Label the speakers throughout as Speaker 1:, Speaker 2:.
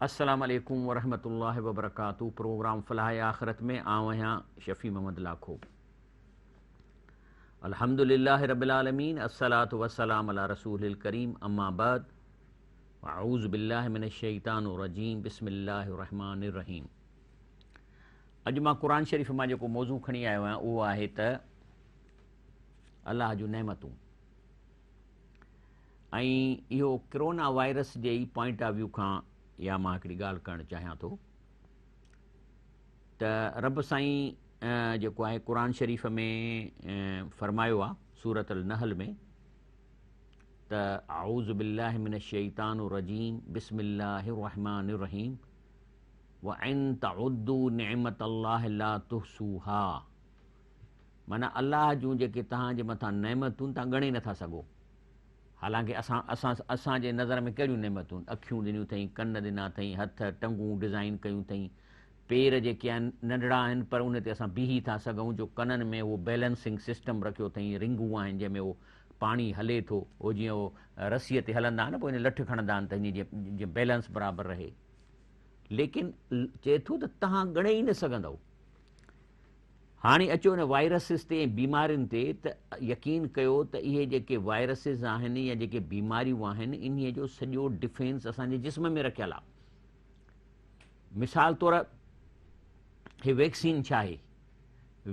Speaker 1: السلام عليڪم ورحمة الله وبرڪاته پروگرام فلاح آخرت ۾ آئون آهيان شفيع محمد لاکو الحمد لله رب العالمين الصلاة والسلام على رسول الڪريم اما بعد اعوذ بالله من الشيطان الرجيم بسم الله الرحمن الرحيم اڄ مان قرآن شريف مان جيڪو موضوع کڻي آيو آهيان اهو آهي ته الله جون نعمتون ۽ اهو ڪرونا وائرس جي ئي پوائنٽ آف ويو کان اها مان هڪڙي ڳالهه ڪرڻ چاهيان ٿو ته رب سائين جيڪو آهي قرآن شريف ۾ فرمايو آهي سورة النحل ۾ ته اعوذ بالله من الشيطان الرجيم بسم الله الرحمن الرحيم وان تعدوا نعمت الله لا تحصوها معنيٰ الله جون جيڪي توهان جي مٿان نعمتون توهان ڳڻي نٿا سگهو. حالانڪه اسان اسان اسان جي نظر ۾ ڪهڙيون نعمتون؟ اکيون ڏنيون اٿئين، ڪن ڏنا اٿئين، هٿ، ٽنگون ڊزائين ڪيون اٿئين، پير جيڪي آهن ننڍڙا آهن پر ان تي اسان بيهي ٿا سگهون جو ڪنن ۾ اهو بيلنسنگ سسٽم رکيو اٿئين، رنگون آهن جنهن ۾ اهو پاڻي هلي ٿو، اهو جيئن اهو رسيء تي هلندا آهن نه پوء ان لٺ کڻندا آهن ته جيئن جيئن بيلنس برابر رهي. ليڪن چئي ٿو ته توهان ڳڻي ئي نه سگهندؤ. هاڻي اچو ان وائرسز تي ۽ بيمارين تي ته يقين ڪيو ته اهي جيڪي وائرسز آهن يا جيڪي بيماريون آهن انهي جو سڄو ڊفينس اسان جي جسم ۾ رکيل آهي. مثال طور هي ويڪسين ڇا آهي؟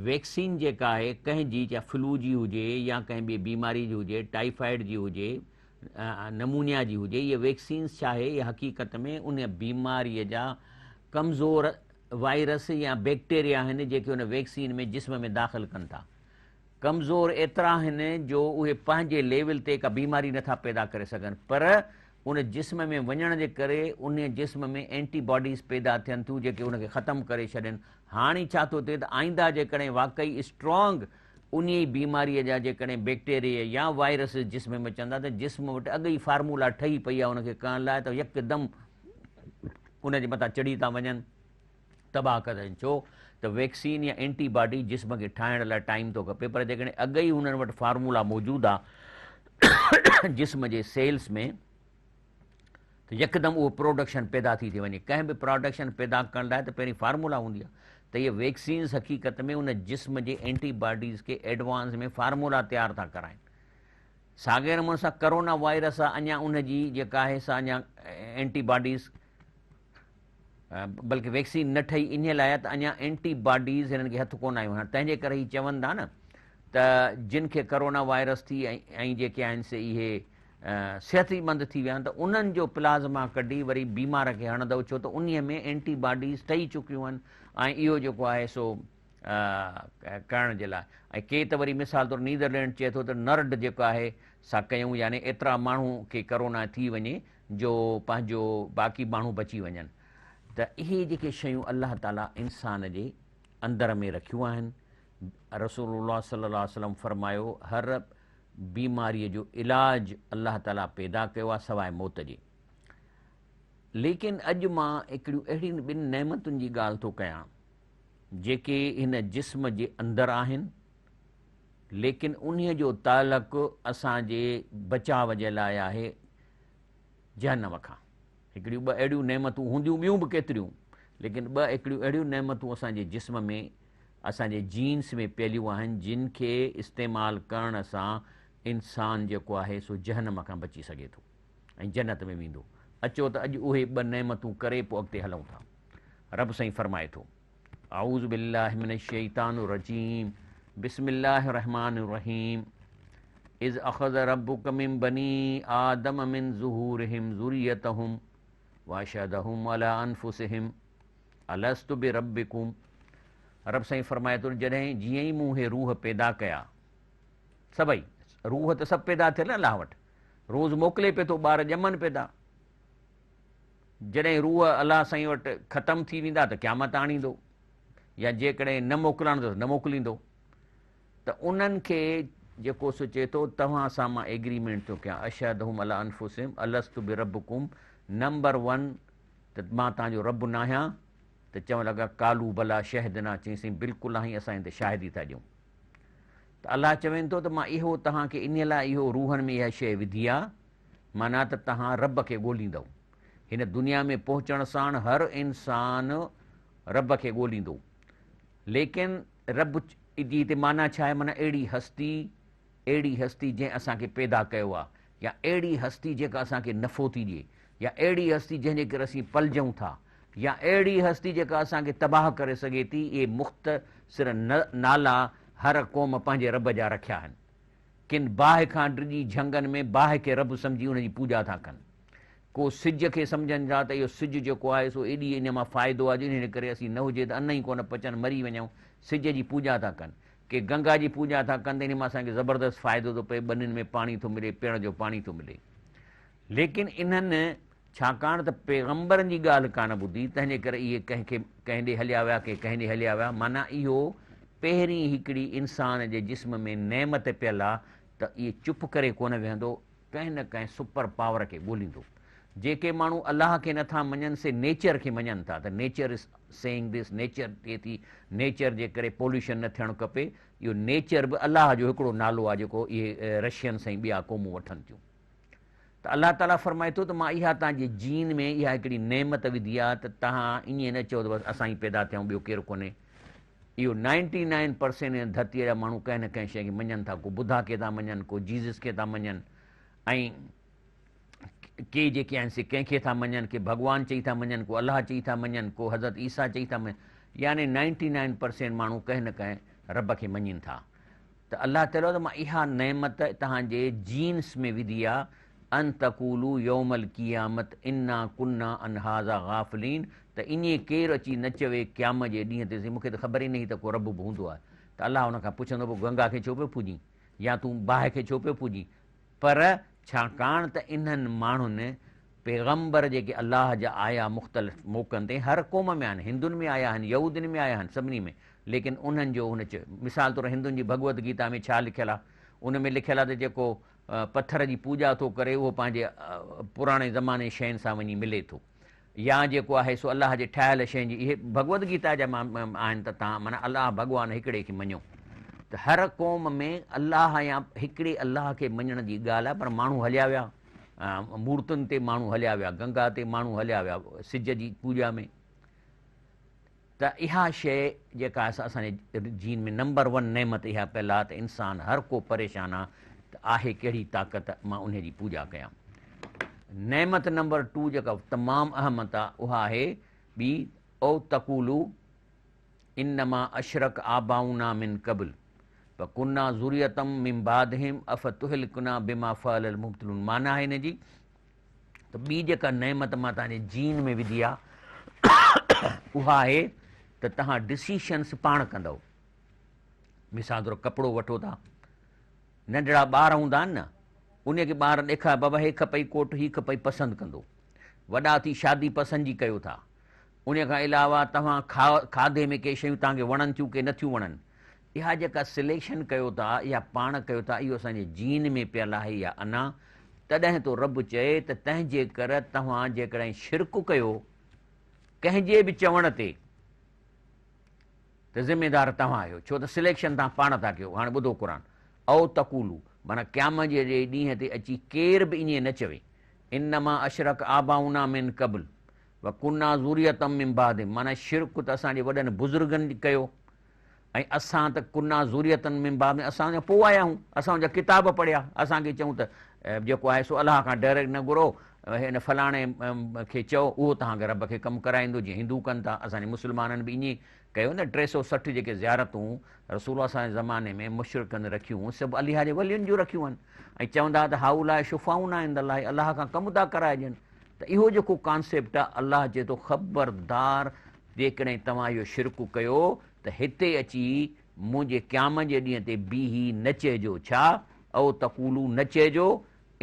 Speaker 1: ويڪسين جيڪا آهي ڪنهن جي چاهي فلو جي هجي يا ڪنهن ٻي بيماري جي هجي، ٽائيفائيڊ جي هجي، نمونيا جي هجي، اهي ويڪسينز ڇا آهي؟ اهي حقيقت ۾ ان بيماري جا ڪمزور وائرس يا بيڪٽيريا آهن جيڪي ان ويڪسين ۾ جسم ۾ داخل ڪن ٿا. ڪمزور ايترا آهن جو اهي پنهنجي ليول تي ڪا بيماري نٿا پيدا ڪري سگهن پر ان جسم ۾ وڃڻ جي ڪري ان جسم ۾ اينٽي باڊيز پيدا ٿين ٿيون جيڪي ان کي ختم ڪري ڇڏين. هاڻي ڇا ٿو ٿئي ته آئنده جيڪڏهن واقعي اسٽرانگ انهي بيماري جا جيڪڏهن بيڪٽيريا يا وائرسز جسم ۾ اچن ٿا ته جسم وٽ اڳ ئي فارمولا ٺهي پئي آهي ان کي ڪرڻ لاء ته يڪدم ان جي مٿان چڙهي ٿا وڃن تباهه ڪري ڇڏين ڇو ته ويڪسين يا اينٽي باڊي جسم کي ٺاهڻ لاء ٽائيم ٿو کپي پر جيڪڏهن اڳ ئي انهن وٽ فارمولا موجود آ جسم جي سيلز ۾ ته يڪدم اهو پروڊڪشن پيدا ٿي ٿي وڃي ڪنهن به پروڊڪشن پيدا ڪرڻ لاء ته پهرين فارمولا هوندي آ ته اهي ويڪسينز حقيقت ۾ ان جسم جي اينٽي باڊيز کي ايڊوانس ۾ فارمولا تيار ٿا ڪرائن ساڳئي نموني سان ڪرونا وائرس آ اڃا ان جي جيڪا آهي سا اڃا اينٽي باڊيز بلڪه ويڪسين نه ٺهي انهي لاء ته اڃا اينٽي باڊيز هنن کي هٿ ڪونه آيون آهن تنهن جي ڪري هي چون ٿا نه ته جن کي ڪرونا وائرس ٿي ۽ جيڪي آهن سي اهي صحتمند ٿي ويا آهن ته انهن جو پلازما ڪڍي وري بيمار کي هڻندو ڇو ته انهي ۾ اينٽي باڊيز ٺهي چڪيون آهن ۽ اهو جيڪو آهي سو ڪرڻ جي لاء ۽ ڪي ته وري مثال طور نيدرلينڊ چئي ٿو ته نرڊ جيڪو آهي سا ڪيون يعني ايترا ماڻهو کي ڪرونا ٿي وڃي جو پنهنجو باقي ماڻهو بچي وڃن ته اهي جيڪي شيون الله تعالي انسان جي اندر ۾ رکيون آهن رسول الله صلي الله عليه وسلم فرمايو هر بيماري جو علاج الله تعالي پيدا ڪيو آهي سواء موت جي ليڪن اڄ مان هڪڙيون اهڙين ٻن نعمتن جي ڳالهه ٿو ڪيان جيڪي هن جسم جي اندر آهن، ليڪن انهيء جو تعلق اسان جي بچاء جي لاء آهي جهنم کان. هڪڙيون ٻه اهڙيون نعمتون هونديون ٻيون به ڪيتريون، ليڪن ٻه هڪڙيون اهڙيون نعمتون اسان جي جسم ۾ اسان جي جينس ۾ پيليون آهن جن کي استعمال ڪرڻ سان انسان جيڪو آهي سو جهنم کان بچي سگهي ٿو ۽ جنت ۾ ويندو. اچو ته اڄ اهي ٻه نعمتون ڪري پوء اڳتي هلون ٿا. رب سائين فرمائي ٿو. اعوذ بالله من الشيطان الرجيم بسم الله الرحمن الرحيم اذ اخذ ربك من بني آدم من ظهورهم ذريتهم واشهدهم على انفسهم الست بربكم رب سائين فرمائي ٿو جڏهن جيئن ئي مون هي روح پيدا ڪيا سڀئي روح ته سڀ پيدا ٿيل الله وٽ روز موڪلي پي ٿو ٻار ڄمن پيدا جڏهن روح الله سائين وٽ ختم ٿي ويندا ته قيامت آڻيندو يا جيڪڏهن نه موڪلڻ ته نه موڪليندو ته انهن کي جيڪو سو چئي ٿو توهان سان مان ايگريمينٽ ٿو ڪيان اشهدهم علي انفسهم الست بربڪم نمبر ون ته مان توهان جو رب ناهيان ته چوڻ لڳا قالو بلا شهدنا چئي سائين بلڪل آهين اسان هن تي شاهدي ٿا ڏيون ته الله چوين ٿو ته مان اهو توهان کي انهي لاء اهو روحن ۾ اها شيء وڌي آ معنيٰ ته توهان رب کي ڳوليندؤ. هن دنيا ۾ پهچڻ ساڻ هر انسان رب کي ڳوليندو. ليڪن رب جي هتي معنيٰ ڇا آهي؟ معنيٰ اهڙي هستي، اهڙي هستي جنهن اسان کي پيدا ڪيو آهي يا اهڙي هستي جيڪا اسان کي نفعو ٿي ڏئي يا اهڙي هستي جنهن جي ڪري اسين پلجون ٿا يا اهڙي هستي جيڪا اسان کي تباهه ڪري سگهي ٿي، اهي مختصر نالا هر قوم پنهنجي رب جا رکيا آهن. ڪن باهه کان ڊڄي جهنگن ۾ باهه کي رب سمجهي ان جي پوڄا ٿا ڪن. ڪو سج کي سمجهن ٿا ته اهو سج جيڪو آهي سو ايڏي ان مان فائدو آهي جو انهيء ڪري اسين نه هجي ته ان ئي ڪونه پچن مري وڃون، سج جي پوڄا ٿا ڪن. ڪي گنگا جي پوڄا ٿا ڪن ته انهيء مان اسان کي زبردست فائدو ٿو پئي، ٻنين ۾ پاڻي ٿو ملي، پيئڻ جو پاڻي ٿو ملي. ليڪن انهن ڇاڪاڻ ته پيغمبرن جي ڳالهه ڪانه ٻڌي، تنهن جي ڪري اهي ڪنهن کي ڪنهن ڏي هليا ويا، ڪي ڪنهن ڏي هليا ويا. معنيٰ اهو پهرين هڪڙي انسان جي جسم ۾ نعمت پيل آ ته اهي چپ ڪري ڪونه ويهندو، ڪنهن نه ڪنهن سپر پاور کي ڳوليندو. جيڪي ماڻهو الله کي نٿا مڃن سي نيچر کي مڃن ٿا ته nature is seeing this, nature ٿئي ٿي، نيچر جي ڪري پوليوشن نه ٿيڻ کپي. اهو نيچر به الله جو هڪڙو نالو آ جيڪو اهي رشينس ۽ ٻيا قومون وٺن ٿيون. ته الله تعاليٰ فرمائي ٿو ته مان اها توهان جي جين ۾ اها هڪڙي نعمت وڌي آهي ته توهان ائين نه چئو ته بس اسان ئي پيدا ٿيا آهيون ٻيو ڪير ڪونهي. اهو نائنٽي نائن پرسينٽ هن ڌرتيء جا ماڻهو ڪنهن نه ڪنهن شيء کي مڃن ٿا، ڪو ٻڌا کي ٿا مڃن، ڪو جيزس کي ٿا مڃن ۽ ڪي جيڪي آهن سي ڪنهن کي ٿا مڃن، ڪي ڀڳوان چئي ٿا مڃن، ڪو الله چئي ٿا مڃن، ڪو حضرت عيسيٰ چئي ٿا مڃن، يعني نائنٽي نائن پرسينٽ ماڻهو ڪنهن نه ڪنهن رب کي مڃين ٿا. ته الله تعاليٰ ته مان اها نعمت توهان جي جينس ۾ وڌي آ، ان تقولوا يوم القيامت انا ڪنا عن هذا غافلين ته ائين ڪير اچي نه چوي قيامت جي ڏينهن تي سائين مون کي ته خبر ئي نه هئي ته ڪو رب به هوندو آهي ته الله ان کان پڇندو پوء گنگا کي ڇو پيو پوڄين يا تون باهه کي ڇو پيو پوڄين پر ڇاڪاڻ ته انهن ماڻهن پيغمبر جيڪي الله جا آيا مختلف موقعن تي هر قوم ۾ آهن، هندن ۾ آيا آهن، يهودين ۾ آيا آهن، سڀني ۾، ليڪن انهن جو هن چيو، مثال طور هندن جي ڀڳوت گيتا ۾ ڇا لکيل آهي؟ ان ۾ لکيل آهي ته جيڪو پٿر جي پوڄا ٿو ڪري اهو پنهنجي پراڻي زماني شين سان وڃي ملي ٿو. يا جيڪو آهي سو الله جي ٺاهيل شين جي اهي ڀڳوت گيتا جا آهن ته توهان معنيٰ الله ڀڳوان هڪڙي کي مڃو ته هر قوم ۾ الله يا هڪڙي الله کي مڃڻ جي ڳالهه آهي پر ماڻهو هليا ويا مورتن تي ماڻهو هليا ويا گنگا تي ماڻهو هليا ويا سج جي پوڄا ۾ ته اها شيء جيڪا آهي سا اسان جي جين ۾ نمبر ون نعمت اها پيل آهي ته انسان هر ڪو پريشان آهي ته آهي ڪهڙي طاقت مان انهي جي پوڄا ڪيان. نعمت نمبر ٽو جيڪا تمام اهم آهي اها آهي ٻي او تقولو انما اشرڪ آباؤنا من قبل وڪنا ذرية من بعدهم افتهلڪنا بما فعل المبطلون معنيٰ آهي هن جي ته ٻي جيڪا نعمت مان توهان جي جين ۾ وڌي آهي اها آهي ته توهان ڊسيشنس پاڻ ڪندؤ. مثال طور ڪپڙو وٺو ٿا، ننڍڙا ٻار هوندا آهن نه، ان کي ٻار ڏيکار بابا هي کپئي ڪوٽ هي کپئي پسند ڪندو. وڏا ٿي شادي پسند جي ڪيو ٿا. ان کان علاوه توهان کاڌي ۾ ڪي شيون توهان کي وڻن ٿيون ڪي نٿيون وڻن. اها جيڪا سليڪشن ڪيو ٿا اها پاڻ ڪيو ٿا اهو اسان جي جين ۾ پيل آهي يا انا تڏهن ٿو رب چئي ته تنهن جي ڪر توهان جيڪڏهن شرڪ ڪيو ڪنهن جي به چوڻ تي ته ذميدار توهان آهيو ڇو ته سليڪشن توهان پاڻ ٿا ڪيو هاڻي ٻڌو قرآن او تقولو معنيٰ قيامت جي ڏينهن تي اچي ڪير به ائين نه چوي انما اشرڪ آباؤنا من قبل وڪنا ذرية من بعدهم معنيٰ شرڪ ته اسان جي وڏن بزرگن ڪيو ۽ اسان ته ڪنا ذرية من بعدهم اسان ان جا پوء آيا آهيون، اسان ان جا ڪتاب پڙهيا، اسان کي چئون ته جيڪو آهي سو الله کان ڊائريڪٽ نه گهرو، هن فلاڻي کي چئو اهو توهان کي رب کي ڪم ڪرائيندو، جيئن هندو ڪن ٿا، اسان جي مسلمانن به ائين ڪيو نه، 360 جيڪي زيارتون رسول الله صلعم جي زماني ۾ مشرڪن رکيون هيون سڀ الله جي ولين جون رکيون آهن ۽ چوندا ته هؤلاء شفعاؤنا عند الله الله کان ڪم ٿا ڪرائجن ته اهو جيڪو ڪانسيپٽ آهي الله چئي ٿو خبردار جيڪڏهن توهان اهو شرڪ ڪيو ته هتي اچي منهنجي قيامت جي ڏينهن تي بيهي نه چئجو، ڇا؟ او تقولو نه چئجو،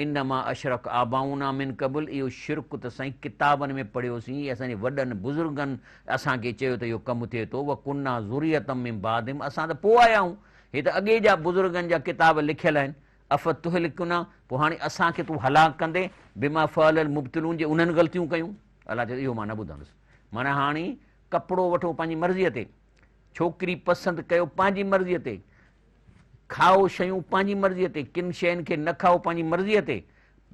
Speaker 1: انما اشرڪ آباؤنا من قبل اهو شرڪ ته سائين ڪتابن ۾ پڙهيوسين، اهي اسان جي وڏن بزرگن اسان کي چيو ته اهو ڪم ٿئي ٿو، وڪنا ذرية من بعدهم اسان ته پوء آيا آهيون، هي ته اڳي جا بزرگن جا ڪتاب لکيل آهن، افتهلڪنا پوء هاڻي اسان کي تون هلاڪ ڪندين، بما فعل المبطلون جي انهن غلطيون ڪيون، الله چيو اهو مان نه ٻڌندس، معنيٰ هاڻي ڪپڙو وٺو پنهنجي مرضيء تي، ڇوڪري پسند ڪيو پنهنجي مرضيء تي، کائو شيون پنهنجي مرضيء تي، ڪن شين کي نه کائو پنهنجي مرضيء تي،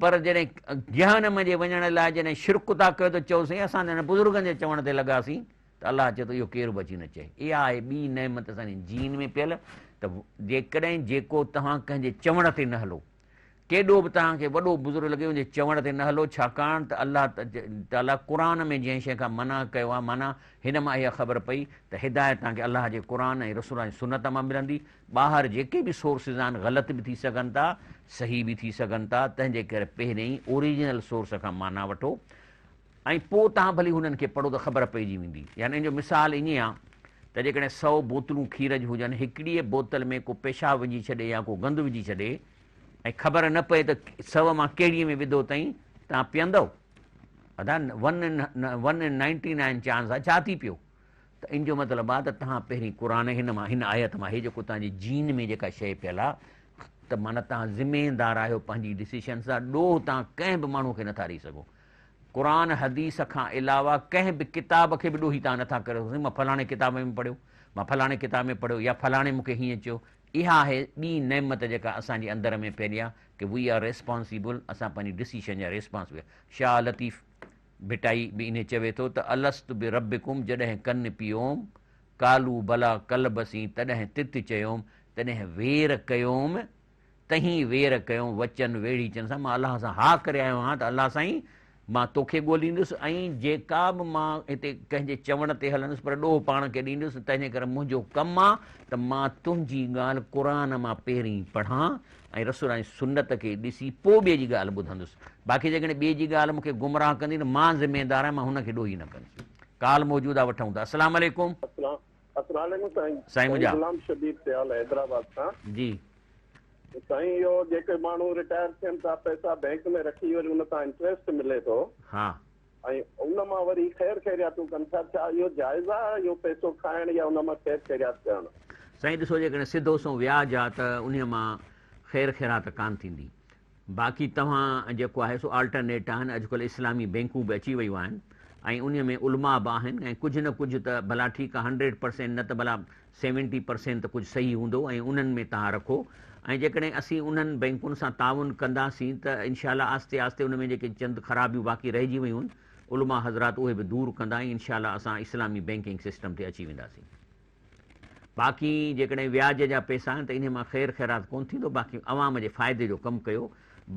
Speaker 1: پر جڏهن جهنم جي وڃڻ لاء جڏهن شرڪ ٿا ڪيو ته چئو سائين اسان ته هن بزرگن جي چوڻ تي لڳاسين ته الله چئي ٿو اهو ڪير به اچي نه چئي. اها آهي ٻي نعمت اسان جي جين ۾ پيل ته جيڪڏهن جيڪو توهان ڪنهن جي چوڻ تي نه هلو ڪيڏو به توهان کي وڏو بزرگ لڳي ان جي چوڻ تي نه هلو ڇاڪاڻ ته الله تعاليٰ قرآن ۾ جنهن شيء کان منع ڪيو آهي معنيٰ هن مان اها خبر پئي ته هدايت توهان کي الله جي قرآن ۽ رسول الله جي سنت مان ملندي ٻاهر جيڪي به سورسز آهن غلط به ٿي سگهن ٿا صحيح به ٿي سگهن ٿا تنهن جي ڪري پهريائين اوريجنل سورس کان معنيٰ وٺو ۽ پوء توهان ڀلي هنن کي پڙهو ته خبر پئجي ويندي يعني ان جو مثال ائين آهي ته جيڪڏهن سئو بوتلون کير جون هجن هڪڙيء بوتل ۾ ڪو پيشاب وجهي ڇڏي يا ڪو گند وجهي ڇڏي ۽ خبر نه پئي ته سئو مان ڪهڙيء ۾ وڌو اٿئين توهان پيئندؤ؟ ادا one in one in ninety nine chance آهي ڇا ٿي پيو؟ ته ان جو مطلب آهي ته توهان پهرين قرآن هن مان هن آيت مان هي جيڪو توهان جي جين ۾ جيڪا شيء پيل آهي ته معنيٰ توهان ذميدار آهيو پنهنجي ڊسيشن سان ڏوهه توهان ڪنهن به ماڻهو کي نٿا ڏئي سگهو قرآن حديث کان علاوه ڪنهن به ڪتاب کي به ڏوهي توهان نٿا ڪري سگهو مان فلاڻي ڪتاب ۾ پڙهيو مان فلاڻي ڪتاب ۾ پڙهيو يا فلاڻي مون کي هيئن چيو اها آهي ٻي نعمت جيڪا اسان جي اندر ۾ پيل آهي ڪي وي آر ريسپانسيبل اسان پنهنجي ڊسيشن جا ريسپانسبل شاهه لطيف ڀٽائي به انهي چوي ٿو ته الست بربڪم جڏهن ڪن پيوم، قالو بلا قلب سين تڏهن تت چيوم، تڏهن وير ڪيوم، تهين وير ڪيوم وچن ويڙهيچن سان، مان الله سان ها ڪري آيو آهيان ته الله سائين مان توکي ڳوليندس ۽ جيڪا به مان هتي ڪنهن جي چوڻ تي هلندس پر ڏوهه پاڻ کي ڏيندس تنهنجي ڪري منهنجو ڪم آ ته مان تنهنجي ڳالهه قرآن مان پهرين پڙهان ۽ رسول ۽ سنت کي ڏسي پوء ٻئي جي ڳالهه ٻڌندس. باقي جيڪڏهن ٻئي جي ڳالهه مون کي گمراهه ڪندي ته مان ذميدار آهيان مان هن کي ڏوهي نه ڪندس. ڪال موجود آهي وٺون ٿا. السلام عليڪم.
Speaker 2: السلام عليڪم سائين.
Speaker 1: سائين منهنجا.
Speaker 2: غلام شبير سيال حيدرآباد کان.
Speaker 1: جي.
Speaker 2: سائين اهو جيڪي ماڻهو رٽائر ٿين ٿا پئسا بينڪ ۾ رکي وري ان تان انٽريسٽ ملي ٿو.
Speaker 1: ها.
Speaker 2: ۽ ان مان وري خير خيرياتون ڪن ٿا، ڇا اهو جائز آهي اهو پئسو کائڻ يا ان مان خير خيريات ڪرڻ؟
Speaker 1: سائين ڏسو جيڪڏهن سڌو سنئون وياج آ ته انهيء مان خير خيرات ڪانه ٿيندي. باقي توهان جيڪو آهي سو آلٽرنيٽ آهن اڄڪلهه اسلامي بينڪون به اچي ويون آهن ۽ انهيء ۾ علماء به آهن ۽ ڪجهه نه ڪجهه ته ڀلا ٺيڪ آ هنڊريڊ پرسينٽ نه ته ڀلا سيونٽي پرسينٽ ته ڪجهه صحيح هوندو ۽ انهن ۾ توهان رکو ۽ جيڪڏهن اسين انهن بئنڪن سان تعاون ڪنداسين ته انشاء الله آهستي آهستي ان ۾ جيڪي چند خرابيون باقي رهجي ويون آهن علماء حضرات اهي به دور ڪندا ۽ انشاء الله اسان اسلامي بئنڪنگ سسٽم تي اچي وينداسين. باقي جيڪڏهن وياج جا پئسا آهن ته انهي مان خير خيرات ڪونه ٿيندو باقي عوام جي فائدي جو ڪم ڪيو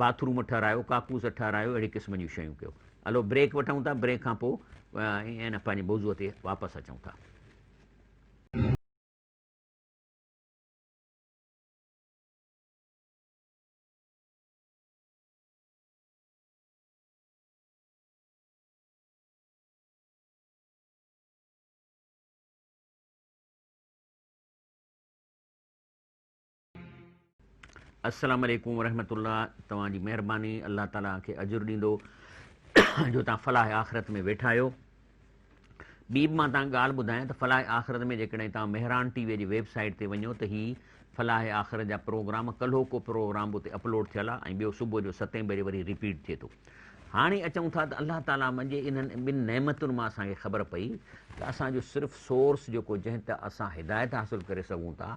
Speaker 1: باٿ روم ٺهرايو ڪاڪوس ٺهرايو اهڙي قسم جون شيون ڪيو. هلو بريڪ وٺون ٿا بريڪ کان پوء ان پنهنجي موضوع تي واپس اچون ٿا. السلام عليڪم ورحمة الله توهان جي مهرباني الله تعالي کي اجر ڏيندو جو توهان فلاح آخرت ۾ ويٺا آهيو ٻي به مان توهان کي ڳالهه ٻڌايان ته فلاح آخرت ۾ جيڪڏهن توهان مهراڻ ٽي وي جي ويب سائيٽ تي وڃو ته هي فلاح آخرت جا پروگرام ڪلهوڪو پروگرام به اتي اپلوڊ ٿيل آهي ۽ ٻيو صبح جو ستين بجي وري رپيٽ ٿئي ٿو. هاڻي اچون ٿا ته الله تعاليٰ منجهه انهن ٻن نعمتن مان اسان کي خبر پئي ته اسان جو صرف سورس جيڪو جنهن تان اسان هدايت حاصل ڪري سگهون ٿا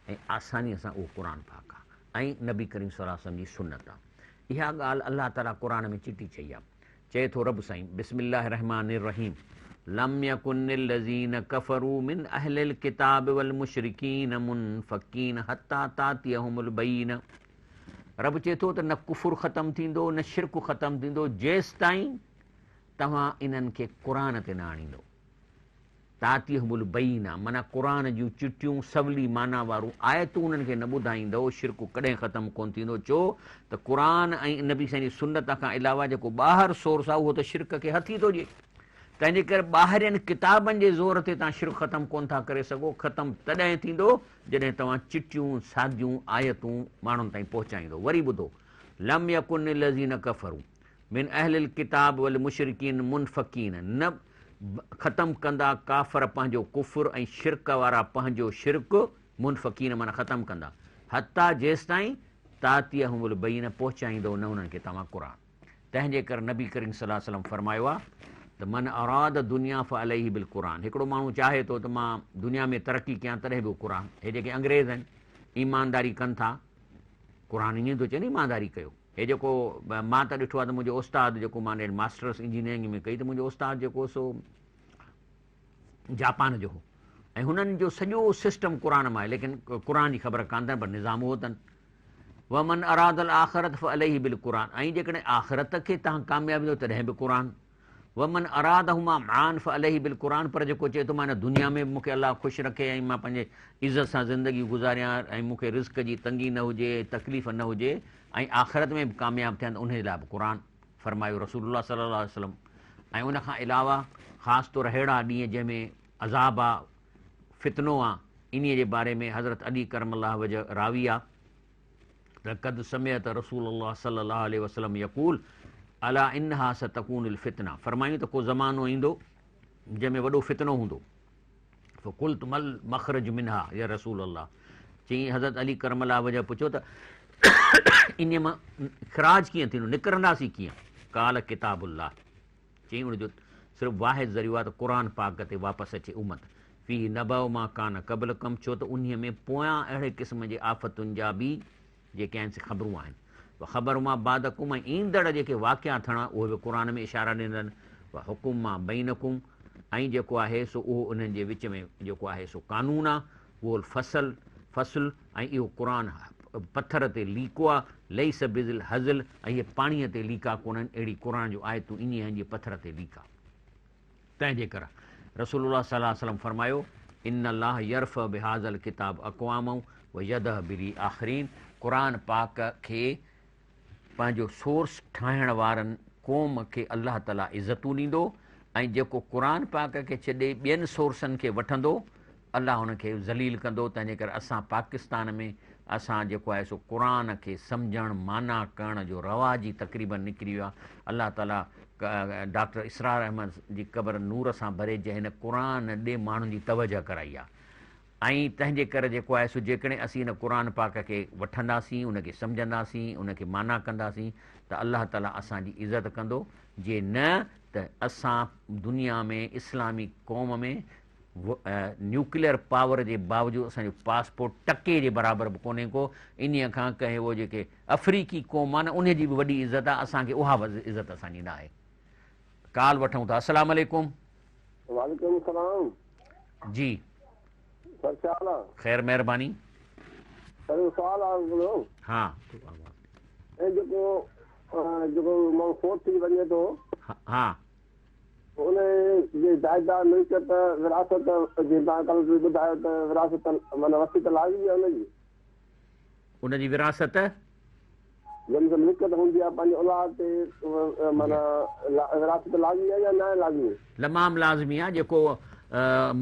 Speaker 1: ۽ آسانيء سان اهو قرآن پاڪ آهي ۽ نبي ڪريم صلي الله عليه وسلم جي سنت آهي. اها ڳالهه الله تعاليٰ قرآن ۾ چٽي چئي آهي. چئي ٿو رب سائين، بسم الله الرحمٰن الرحيم لم يڪن الذين ڪفروا من اهل الڪتاب والمشرڪين منفڪين حتي تاتيهم البينه رب چئي ٿو ته نه ڪفر ختم ٿيندو نه شرڪ ختم ٿيندو جيستائين توهان انهن کي قرآن تي نه آڻيندو. تاتيهم البينة معنيٰ قرآن جون چٽيون سولي معنيٰ وارون آيتون انهن کي نه ٻڌائيندؤ، شرڪ ڪڏهن ختم ڪونه ٿيندو، ڇو ته قرآن ۽ نبي سائين جي سنت کان علاوه جيڪو ٻاهر سورس آهي اهو ته شرڪ کي هٿي ٿو ڏئي، تنهنجي ڪري ٻاهرين ڪتابن جي زور تي توهان شرڪ ختم ڪونه ٿا ڪري سگهو، ختم تڏهن ٿيندو جڏهن توهان چٽيون ساديون آيتون ماڻهن تائين پهچائيندؤ. وري ٻڌو، لم يڪن الذين ڪفروا من اهل الڪتاب والمشرڪين منفڪين نه ختم ڪندا ڪافر پنهنجو ڪفر ۽ شرڪ وارا پنهنجو شرڪ منفڪين معنيٰ ختم ڪندا حتيٰ جيستائين تاتيهم البينة پهچائيندؤ نه انهن کي توهان قرآن تنهن جي ڪري نبي ڪريم صلي الله عليه وسلم فرمايو آهي ته من اراد دنيا فعليه بالقرآن هڪڙو ماڻهو چاهي ٿو ته مان دنيا ۾ ترقي ڪيان تڏهن به قرآن هي جيڪي انگريز آهن ايمانداري ڪن ٿا قرآن ائين ٿو چئي نه ايمانداري ڪيو. هي جيڪو مان ته ڏٺو آهي ته منهنجو استاد جيڪو مان ماسٽرس انجنيئرنگ ۾ ڪئي ته منهنجو استاد جيڪو سو جاپان جو هو ۽ هنن جو سڄو سسٽم قرآن مان آهي ليڪن قرآن جي خبر ڪانه اٿن پر نظام اهو اٿن. ومن اراد الاخرت فعليه بالقرآن ۽ جيڪڏهن آخرت کي توهان ڪامياب ڏيو تڏهن به قرآن. ومن ارادهما معا فعليه بالقرآن پر جيڪو چئي ٿو مان هن دنيا ۾ به مون کي الله خوش رکي ۽ مان پنهنجي عزت سان زندگي گذاريان ۽ مون کي رزق جي تنگي نه هجي ۽ تڪليف نه هجي ۽ آخرت ۾ به ڪامياب ٿيان ته انهي لاء به قرآن فرمايو رسول الله صلي الله عليه وسلم ۽ ان کان علاوه خاص طور ههڙا ڏينهن جنهن ۾ عذاب آ فتنو آ انهي جي باري ۾ حضرت علي ڪرم الله وجه راوي آ ته قد سمعت رسول الله صلي الله عليه وسلم يقول الا انها ستڪون الفتنه فرمايون ته ڪو زمانو ايندو جنهن ۾ وڏو فتنو هوندو فقلت ما المخرج منها يا رسول الله چيائين حضرت علي ڪرم الله وجهه پڇيو ته انهي مان اخراج ڪيئن ٿيندو نڪرنداسين ڪيئن قال ڪتاب الله چيائين ان جو صرف واحد ذريعو آهي ته قرآن پاڪ تي واپس اچي امت فيه نبأ ما ڪان قبلڪم ڇو ته انهيء ۾ پويان اهڙي قسم جي آفتن جا به جيڪي آهن سي خبرون آهن وخبر ما بعدڪم ۽ ايندڙ جيڪي واقعا ٿيڻا اهي به قرآن ۾ اشارا ڏنل آهن وحڪم ما بينڪم ۽ جيڪو آهي سو اهو انهن جي وچ ۾ جيڪو آهي سو قانون آهي اهو الفصل فصل ۽ اهو قرآن پٿر تي ليڪو آهي ليس بالهزل ۽ اهي پاڻيء تي ليڪا ڪونهن اهڙي قرآن جون آيتون ائين آهن جيئن پٿر تي ليڪا. تنهن جي ڪري رسول الله صلي الله عليه وسلم فرمايو، ان الله يرفع بهذا الڪتاب اقواما ويضع به آخرين قرآن پاڪ کي پنهنجو سورس ٺاهڻ وارن قوم کي الله تعالي عزتون ڏيندو ۽ جيڪو قرآن پاڪ کي ڇڏي ٻين سورسن کي وٺندو الله ان کي ذليل ڪندو تنهن جي ڪري اسان پاڪستان ۾ اسان جيڪو آهي سو قرآن کي سمجهڻ معنيٰ ڪرڻ جو رواج ئي تقريبن نڪري ويو آهي الله تعالي ڊاڪٽر اسرار احمد جي قبر نور سان ڀري جنهن هن قرآن ڏي ماڻهن جي توجه ڪرائي آهي ۽ تنهن جي ڪري جيڪو آهي سو جيڪڏهن اسين هن قرآن پاڪ کي وٺنداسين ان کي سمجهنداسين ان کي معنيٰ ڪنداسين ته الله تعالي اسان جي عزت ڪندو جي نه ته اسان دنيا ۾ اسلامي قوم ۾ نيوڪليئر پاور جي باوجود اسان جو پاسپورٽ ٽڪي جي برابر به ڪونهي ڪو انهيء کان ڪنهن اهو جيڪي افريقي قوم آهي نه انهيء جي به وڏي عزت آهي اسان کي اها به عزت اسان جي ناهي. ڪال وٺون ٿا السلام عليڪم.
Speaker 2: وعليڪم السلام.
Speaker 1: جي.
Speaker 2: سر ڇا حال آ.
Speaker 1: خير مهرباني.
Speaker 2: سر هڪ سوال آ هڪڙو.
Speaker 1: ها.
Speaker 2: ۽ جيڪو جيڪو ماڻهو فوت ٿي وڃي ٿو.
Speaker 1: ها.
Speaker 2: ان جي جائيداد، ملڪيت، وراثت جيئن توهان ڪلهه به ٻڌايو ته وراثت معنيٰ وصيت لازمي آهي ان جي.
Speaker 1: ان جي وراثت؟
Speaker 2: جنهن کي ملڪيت هوندي آهي پنهنجي اولاد تي معنيٰ وراثت لازمي آهي يا ناهي لازمي؟
Speaker 1: لمام لازمي آهي جيڪو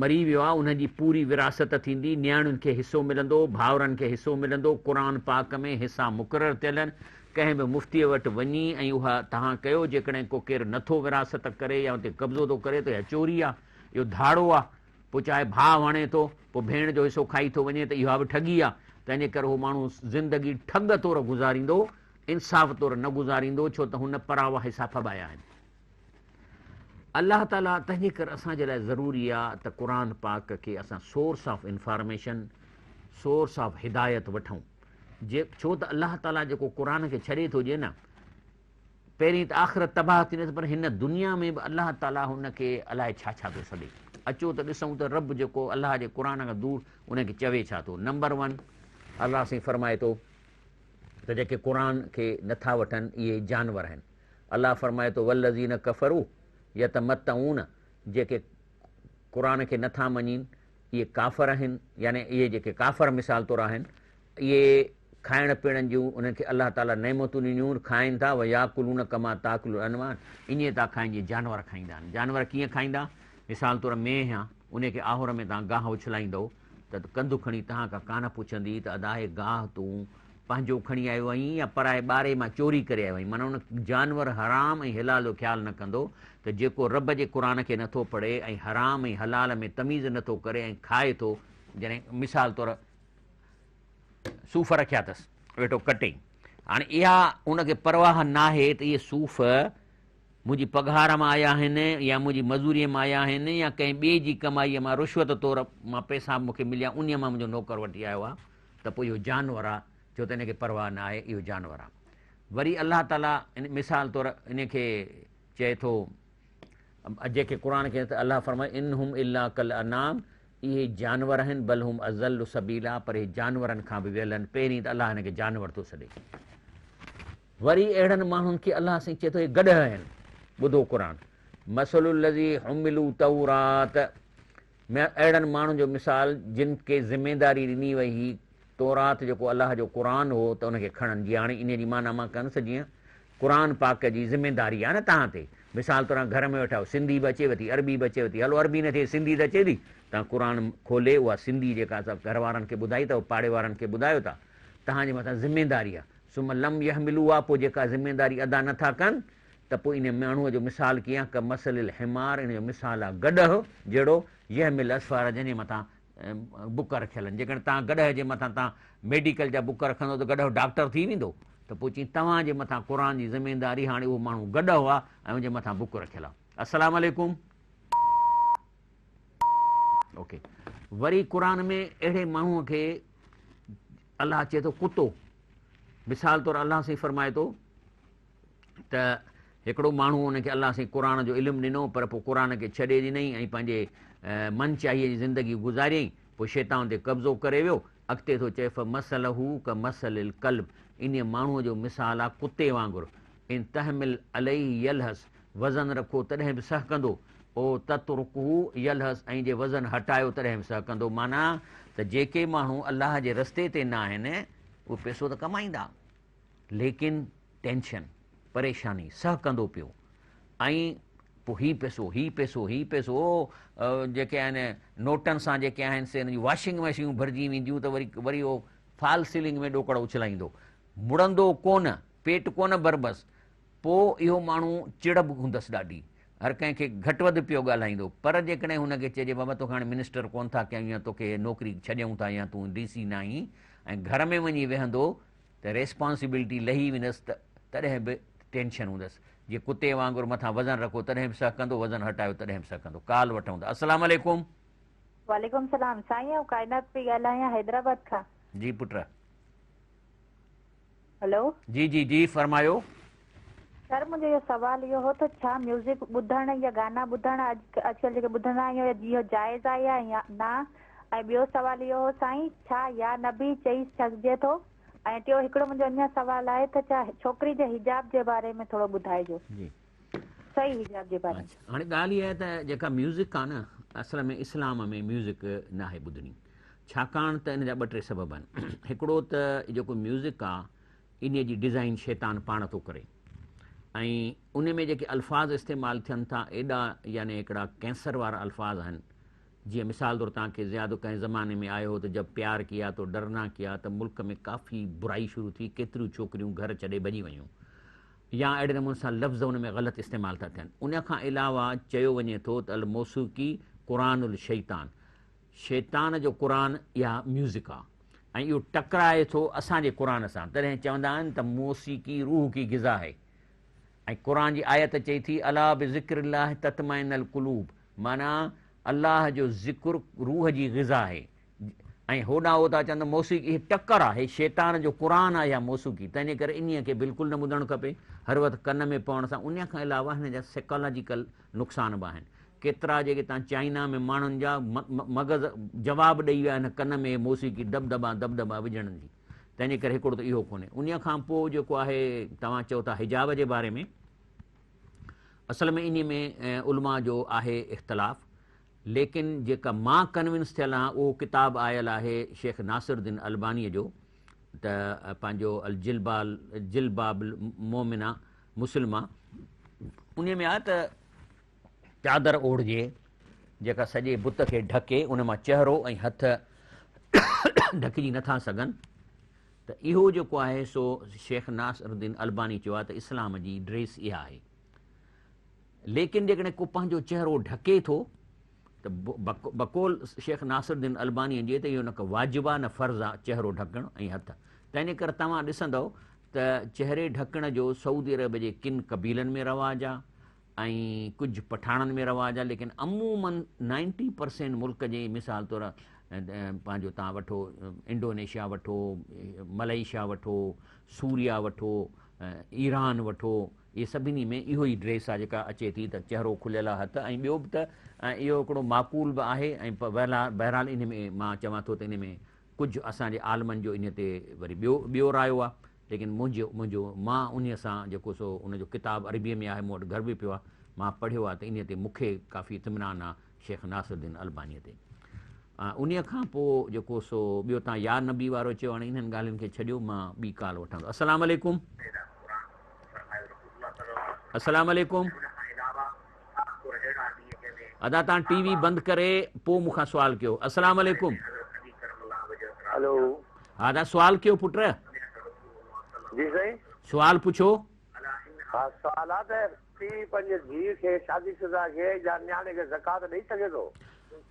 Speaker 1: مري ويو آهي ان جي پوري وراثت ٿيندي، نياڻين کي حصو ملندو، ڀائرن کي حصو ملندو، قرآن پاڪ ۾ حصا مقرر ٿيل آهن، ڪنهن به مفتيء وٽ وڃي ۽ اها توهان ڪيو، جيڪڏهن ڪو ڪير نٿو وراثت ڪري يا اتي قبضو ٿو ڪري ته اها چوري آهي، اهو ڌاڙو آهي، پوء چاهي ڀاء هڻي ٿو، پوء ڀيڻ جو حصو کائي ٿو وڃي ته اها به ٺڳي آهي، تنهن جي ڪري اهو ماڻهو زندگي ٺڳ طور گذاريندو، انصاف طور نه گذاريندو، ڇو ته هن پراوا حصا ڦٻايا آهن. الله تعاليٰ تنهن جي ڪري اسان جي لاء ضروري آهي ته قرآن پاڪ کي اسان source of information, source of هدايت وٺون. جي ڇو ته الله تعاليٰ جيڪو قرآن کي ڇڏي ٿو ڏئي نه پهرين ته آخرت تباهه ٿيندس پر هن دنيا ۾ به الله تعاليٰ هن کي الائي ڇا ڇا ٿو سڏي اچو ته ڏسون ته رب جيڪو الله جي قرآن کان دور ان کي چوي ڇا ٿو نمبر ون الله سائين فرمائي ٿو ته جيڪي قرآن کي نٿا وٺن اهي جانور آهن الله فرمائي ٿو والذين ڪفروا يتمتعون جيڪي قرآن کي نٿا مڃين اهي ڪافر آهن يعني اهي جيڪي ڪافر مثال طور آهن اهي کائڻ پيئڻ جون انهن کي الله تعالي نعمتون ڏنيون کائن ٿا وياڪلون ڪما تاڪل الانعام ائين ٿا کائن جيئن جانور کائيندا آهن جانور ڪيئن کائيندا مثال طور مينهن آ ان کي آهور ۾ توهان گاهه اڇلائيندؤ ته ڪنڌ کڻي توهان کان ڪانه پڇندي ته ادا هي گاهه تون پنهنجو کڻي آيو آهين يا پرائي ٻاري مان چوري ڪري آيو آهين؟ معنيٰ ان جانور حرام ۽ حلال جو خيال نه ڪندو ته جيڪو رب جي قرآن کي نٿو پڙهي ۽ حرام ۽ حلال ۾ تميز نٿو ڪري ۽ کائي ٿو جڏهن مثال طور صوف رکيا اٿس ويٺو ڪٽي هاڻي اها ان کي پرواهه ناهي ته اهي صوف منهنجي پگهار مان آيا آهن يا منهنجي مزوريء مان آيا آهن يا ڪنهن ٻئي جي ڪمائيء مان رشوت طور مان پئسا مون کي مليا انهيء مان منهنجو نوڪر وٺي آيو آهي ته پوء اهو جانور آ، ڇو ته ان کي پرواهه نه آهي، اهو جانور آ. وري الله تعاليٰ مثال طور ان کي چئي ٿو جيڪي قرآن کي ته الله فرمائي ان هم الا ڪالانعام اهي جانور آهن بل هم اضل سبيلا پر اهي جانورن کان به ويل آهن. پهرين ته الله هن کي جانور ٿو سڏي. وري اهڙن ماڻهن کي الله سائين چئي ٿو اهي گڏهه آهن. ٻڌو قرآن مثل الذي حملوا تورات اهڙن ماڻهن جو مثال جن کي ذميداري ڏني وئي هئي تورات جيڪو الله جو قرآن هو ته ان کي کڻن جيئن هاڻي انهي جي معنيٰ مان ڪندس جيئن قرآن پاڪ جي ذميداري آهي نه توهان تي مثال طور گهر ۾ ويٺا آهيو سنڌي به اچيو ٿي عربي به اچيو ٿي هلو عربي نه ٿئي سنڌي ته اچي ٿي توهان قرآن کولي اها سنڌي جيڪا سا گهر وارن کي ٻڌائي ٿا پاڙي وارن کي ٻڌايو ٿا توهان جي مٿان ذميداري آهي ثم لم يحملوها پوء جيڪا ذميداري ادا نه ٿا ڪن ته پوء انهي ماڻهوء جو مثال ڪيئن آهي ڪمثل الحمار ان جو مثال آهي گڏهه جهڙو يحمل اسفارا جنهن جي مٿان بڪ رکيل آهن جيڪڏهن توهان گڏهه جي مٿان توهان ميڊيڪل جا بڪ رکندو ته گڏهه ڊاڪٽر ٿي ويندو ته پوء چئين توهان جي مٿان قرآن جي ذميداري هاڻي اهو ماڻهو گڏهه آهي ۽ ان جي مٿان بڪ رکيل آهي السلام عليڪم اوڪي وري قرآن ۾ اهڙي ماڻهوء کي الله چئي ٿو ڪتو مثال طور الله سائين فرمائي ٿو ته هڪڙو ماڻهو ان کي الله سائين قرآن جو علم ڏنو پر پوء قرآن کي ڇڏي ڏنائين ۽ پنهنجي من چاهيء جي زندگي گذاريائين پوء شيطان تي قبضو ڪري ويو اڳتي ٿو چئي فمثله ڪمثل الڪلب انهيء ماڻهوء جو مثال آ ڪتي وانگر ان تحمل عليه يلهث وزن رکو تڏهن به سهڪندو او تترڪه يلهث ۽ جي وزن هٽايو تڏهن به سهڪندو معنيٰ ته جيڪي ماڻهو الله جي رستي تي ناهن اهي پئسو ته ڪمائيندا ليڪن ٽينشن، پريشاني، سهڪندو پيو ۽ پوء هي پئسو، هي پئسو، هي پئسو، او جيڪي آهن نوٽن سان جيڪي آهن سي ان جون واشنگ مشينون ڀرجي وينديون ته وري وري اهو فال سيلنگ ۾ ڏوڪڙ اڇلائيندو. مڙندو ڪونه، پيٽ ڪونه ڀربس. پوء اهو ماڻهو چڙ به هوندس ڏاڍي. هر ڪنهن کي گهٽ وڌ پيو ڳالهائيندو. پر جيڪڏهن هن کي چئجي بابا توکي هاڻي منسٽر ڪونه ٿا ڪيون يا توکي نوڪري ڇڏيون ٿا يا تون ڊي سي ناهين ۽ گهر ۾ وڃي ويهندو ته ريسپانسبلٽي لهي ويندس ته تڏهن به ٽينشن هوندس. جي ڪتي وانگر مٿان وزن رکو تڏهن به سهڪندو وزن هٽايو تڏهن به سهڪندو. ڪال وٺون ٿا. السلام عليڪم.
Speaker 3: وعليڪم السلام سائين آئون ڪائنات پئي ڳالهايان حيدرآباد کان.
Speaker 1: جي پٽ.
Speaker 3: هلو.
Speaker 1: جي جي جي فرمايو.
Speaker 3: سر منهنجو اهو سوال اهو هو ته ڇا ميوزڪ ٻڌڻ يا گانا ٻڌڻ اڄ اڄڪلهه جيڪي ٻڌندا آهيون اهو جائز آهي يا نه ۽ ٻيو سوال اهو هو سائين ڇا يا نبي چئي سگهجي ٿو ۽ ٽيو هڪڙو منهنجو اڃا سوال آهي ته ڇا ڇوڪري جي حجاب جي باري ۾ ٿورو ٻڌائجو
Speaker 1: جي
Speaker 3: صحيح حجاب جي باري ۾.
Speaker 1: اڇا هاڻي ڳالهه اها آهي ته جيڪا ميوزڪ آهي نه اصل ۾ اسلام ۾ ميوزڪ ناهي ٻڌڻي ڇاڪاڻ ته ان جا ٻه ٽي سبب آهن هڪڙو ته جيڪو ميوزڪ آهي انهيء جي ڊزائين شيطان پاڻ ٿو ڪري ۽ ان ۾ جيڪي الفاظ استعمال ٿين ٿا ايڏا يعني هڪڙا ڪينسر وارا الفاظ آهن جيئن مثال طور توهان کي زيادو ڪنهن زماني ۾ آيو هو ته جب پيار ڪيا تو ڊرنا ڪيا ته ملڪ ۾ ڪافي برائي شروع ٿي ڪيتريون ڇوڪريون گهر ڇڏي ڀڄي ويون يا اهڙي نموني سان لفظ ان ۾ غلط استعمال ٿا ٿين ان کان علاوه چيو وڃي ٿو ته الموسيقي قرآن الشيطان شيطان جو قرآن اها ميوزڪ آ ۽ اهو ٽڪرائي ٿو اسان جي قرآن سان تڏهن چوندا آهن ته موسيقي روح ڪي غذا هي ۽ قرآن جي آيت چئي ٿي الا بذڪر الله تطمئن القلوب معنيٰ الله جو ذڪر روح جي غذا آهي ۽ هوڏانهن هو ٿا چون ته موسيقي هي ٽڪر آهي شيطان جو قرآن آهي اها موسيقي تنهنجي ڪري انهيء کي بلڪل نه ٻڌڻ کپي هر وقت ڪن ۾ پوڻ سان انهيء کان علاوه هن جا سيڪالاجيڪل نقصان به آهن ڪيترا جيڪي تان چائنا ۾ ماڻهن جا مغز جواب ڏئي ويا آهن ڪن ۾ موسيقي دٻدٻا دٻدٻا وجهڻ جي تنهنجي ڪري هڪڙو ته اهو ڪونهي انهيء کان پوء جيڪو آهي توهان چئو ٿا حجاب جي باري ۾ اصل ۾ انهي ۾ علماء جو آهي اختلاف ليڪن جيڪا مان ڪنونس ٿيل آهيان اهو ڪتاب آيل آهي شيخ ناصر الدين الباني جو ته پنهنجو الجلبال جلباب المومنه مسلمه انهي ۾ آهي ته چادر اوڙهجي جيڪا سڄي بت کي ڍڪي ان مان چهرو ۽ هٿ ڍڪجي نٿا سگهن ته اهو جيڪو آهي سو شيخ ناصر الدين الباني چيو آهي ته اسلام جي ڊريس اها آهي ليڪن جيڪڏهن ڪو پنهنجو چهرو ڍڪي ٿو ته بقول شيخ ناصر الدين الباني جي ته اهو نه ڪو واجب آهي نه فرض آهي چهرو ڍڪڻ ۽ هٿ تنهن جي ڪري توهان ڏسندؤ ته چهري ڍڪڻ جو سعودي عرب جي ڪن قبيلن ۾ رواج آهي ۽ ڪجهه پٺاڻن ۾ رواج آهي ليڪن عموماً نائنٽي پرسينٽ ملڪ جي مثال طور پنهنجو تان وٺو انڊونيشيا وٺو ملائيشيا وٺو سوريا وٺو ايران وٺو اهي سڀني ۾ اهو ئي ڊريس آهي جيڪا اچي ٿي ته چهرو کليل آهي هٿ ۽ ٻيو به ته اهو هڪڙو معقول به آهي ۽ بهرحال ان ۾ مان چوان ٿو ته ان ۾ ڪجهه اسان جي عالمن جو ان تي وري ٻيو ٻيو رايو آهي ليڪن منهنجو منهنجو مان انهي سان جيڪو سو ان جو ڪتاب عربي ۾ آهي مون وٽ گهر به پيو آهي مان پڙهيو آهي ته انهي تي مون کي ڪافي اطمينان آهي شيخ ناصر الدين الباني تي. انهيء کان پوء جيڪو سو ٻيو تان يا نبي وارو چيو هاڻي انهن ڳالهين کي ڇڏيو مان ٻي ڪال وٺان ٿو السلام عليڪم السلام عليڪم ادا تان ٽي وي بند ڪري پوء مون کان سوال ڪيو السلام عليڪم
Speaker 2: هلو
Speaker 1: ها ادا سوال ڪيو پٽ
Speaker 2: جي سائين
Speaker 1: سوال پڇو
Speaker 2: ها سوال آ ته پيء پنهنجي ڌيء کي شادي شده کي يا نياڻي کي زڪوات ڏئي سگهي ٿو؟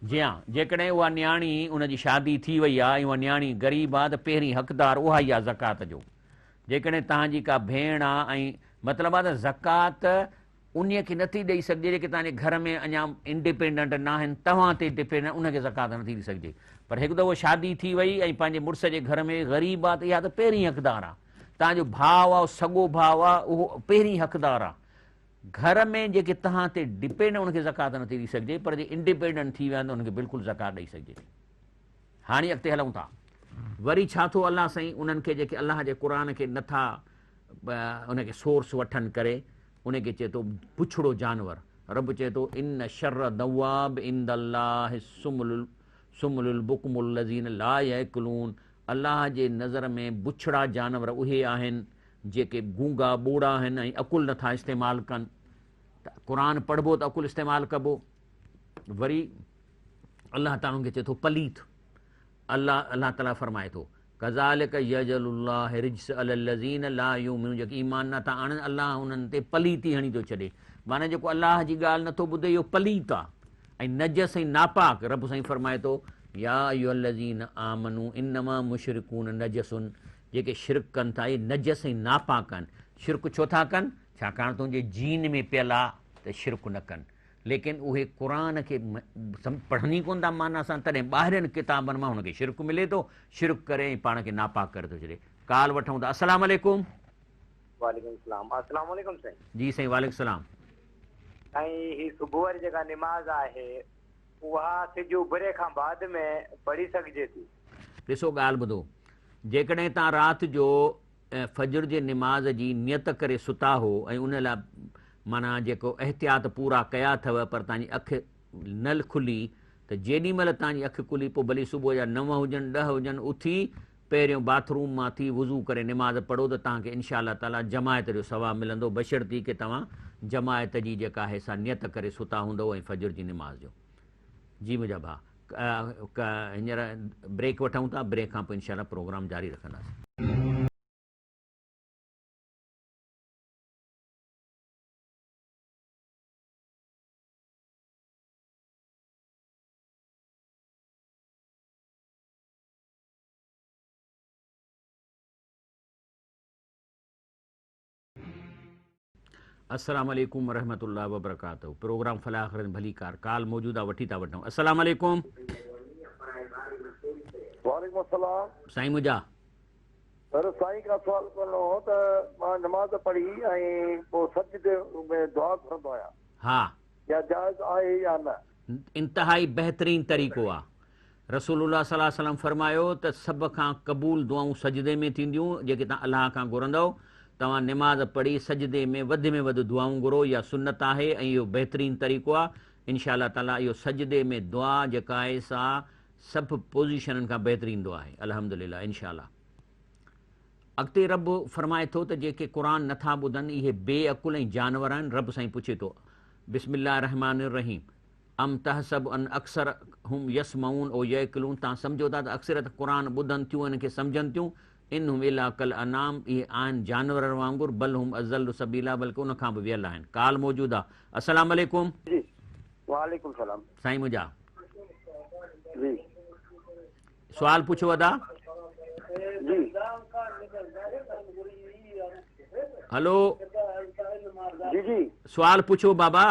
Speaker 1: جي ها، جيڪڏهن اها نياڻي ان جي شادي ٿي وئي آهي ۽ اها نياڻي غريب آهي ته پهرين حقدار اها ئي آهي زڪوات جو. جيڪڏهن توهان جي ڪا ڀيڻ آهي ۽ مطلب آهي ته زڪوات انهيء کي نٿي ڏئي سگهجي جيڪي توهان جي گهر ۾ اڃا انڊيپينڊنٽ ناهن، توهان تي ڊپينڊ ان کي زڪوات نٿي ڏئي سگهجي. پر هڪ دفعو شادي ٿي وئي ۽ پنهنجي مڙس جي گهر ۾ غريب آهي ته اها ته پهرين حقدار آهي. توهان جو ڀاء آهي اهو سڳو ڀاء آهي اهو پهرين حقدار آهي. گهر ۾ جيڪي توهان تي ڊپينڊ ان کي زڪوات نٿي ڏئي سگهجي پر جي انڊيپينڊنٽ ٿي ويا آهن ته انهن کي بلڪل زڪوات ڏئي سگهجي ٿي. هاڻي اڳتي هلون ٿا. وري ڇا ٿو الله سائين انهن کي جيڪي الله جي قرآن کي نٿا ان کي سورس وٺن ڪري ان کي چئي ٿو بڇڙو جانور. رب چئي ٿو ان شر دواب عند الله الصم البڪم الذين لا يعقلون الله جي نظر ۾ بڇڙا جانور اهي آهن جيڪي گونگا ٻوڙا آهن ۽ عقل نٿا استعمال ڪن ته قرآن پڙهبو ته عقل استعمال ڪبو. وري الله تعالي ان کي چئي ٿو پليت. الله الله تعالي فرمائي ٿو ڪذالڪ يجعل الله الرجس علي الذين لا يؤمنون جيڪي ايمان نٿا آڻن الله انهن تي پليتي هڻي ٿو ڇڏي معنيٰ جيڪو الله جي ڳالهه نٿو ٻڌي اهو پليت آهي ۽ نجس ۽ ناپاڪ رب سائين فرمائي ٿو يا ايها الذين آمنوا انما مشرڪون نجس جيڪي شرڪ ڪن ٿا اهي نجس ۽ ناپاڪ آهن. شرڪ ڇو ٿا ڪن؟ ڇاڪاڻ ته ان جي جين ۾ پيل آ ته شرڪ نه ڪن. ليڪن اهي قرآن کي پڙهن ئي ڪونه ٿا معنيٰ سان تڏهن ٻاهرين ڪتابن مان هن کي شرڪ ملي ٿو، شرڪ ڪري ۽ پاڻ کي ناپاڪ ڪري ٿو ڇڏي. ڪال وٺون ٿا. السلام عليڪم.
Speaker 2: وعليڪم السلام. السلام عليڪم سائين.
Speaker 1: جي سائين وعليڪم السلام.
Speaker 2: سائين هي صبح واري جيڪا نماز آهي اها سج اڀري کان بعد ۾ پڙهي سگهجي ٿي؟
Speaker 1: ڏسو ڳالهه ٻڌو جيڪڏهن توهان رات جو فجر جي نماز جي نيت ڪري ستا هو ۽ ان لاء معنيٰ جيڪو احتياط پورا ڪيا اٿو پر توهان جي اک نه کلي ته جيڏي مهل توهان جي اک کلي پوء ڀلي صبح جا نو هجن ڏهه هجن اٿي پهريون باٿ روم مان ٿي وضو ڪري نماز پڙهو ته توهان کي انشاء الله تعاليٰ جماعت جو ثواب ملندو بشرطيڪ توهان جماعت جي جيڪا آهي سا نيت ڪري ستا هوندؤ ۽ فجر جي نماز جو جي منهنجا ڀاء هينئر بريڪ وٺون ٿا بريڪ کان پوء انشاء الله پروگرام جاري رکنداسين. السلام عليڪم ورحمة الله وبرڪاته پروگرام فلاح آخرت ڀليڪار ڪال موجوده وٺي ٿا وٺون السلام عليڪم.
Speaker 2: وعليڪم السلام.
Speaker 1: سائين منهنجا.
Speaker 2: سر سائين کان سوال ڪرڻو هو ته مان نماز پڙهي ۽ پوء سجدي ۾ دعا گهرندو آهيان.
Speaker 1: ها.
Speaker 2: اها جائز آهي يا نه؟
Speaker 1: انتهائي بهترين طريقو آ. رسول الله صلي الله عليه وسلم فرمايو ته سڀ کان قبول دعائون سجدي ۾ ٿينديون جيڪي توهان الله کان گهرندؤ، توهان نماز پڙهي سجدي ۾ وڌ ۾ وڌ دعائون گهرو اها سنت آهي ۽ اهو بهترين طريقو آهي انشاء الله تعالي اهو سجدي ۾ دعا جيڪا آهي سا سڀ پوزيشنن کان بهترين دعا آهي الحمدلله انشاء الله اڳتي رب فرمائي ٿو ته جيڪي قرآن نٿا ٻڌن اهي بي عقل ۽ جانور آهن رب سائين پڇي ٿو بسم الله الرحمٰن الرحيم ام تحسب ان اڪثرهم يسمعون او يعقلون توهان سمجهو ٿا ته اڪثريت قرآن ٻڌن ٿيون ۽ ان کي سمجهن ٿيون، ان هم الا ڪالانعام اهي آهن جانورن وانگر، بل هم اضل سبيلا بلڪه ان کان به ويل آهن. ڪال موجود آ. السلام عليڪم.
Speaker 2: جي وعليڪم السلام.
Speaker 1: سائين منهنجا.
Speaker 2: جي.
Speaker 1: سوال پڇو ادا.
Speaker 2: جي.
Speaker 1: هلو.
Speaker 2: جي جي.
Speaker 1: سوال پڇو بابا.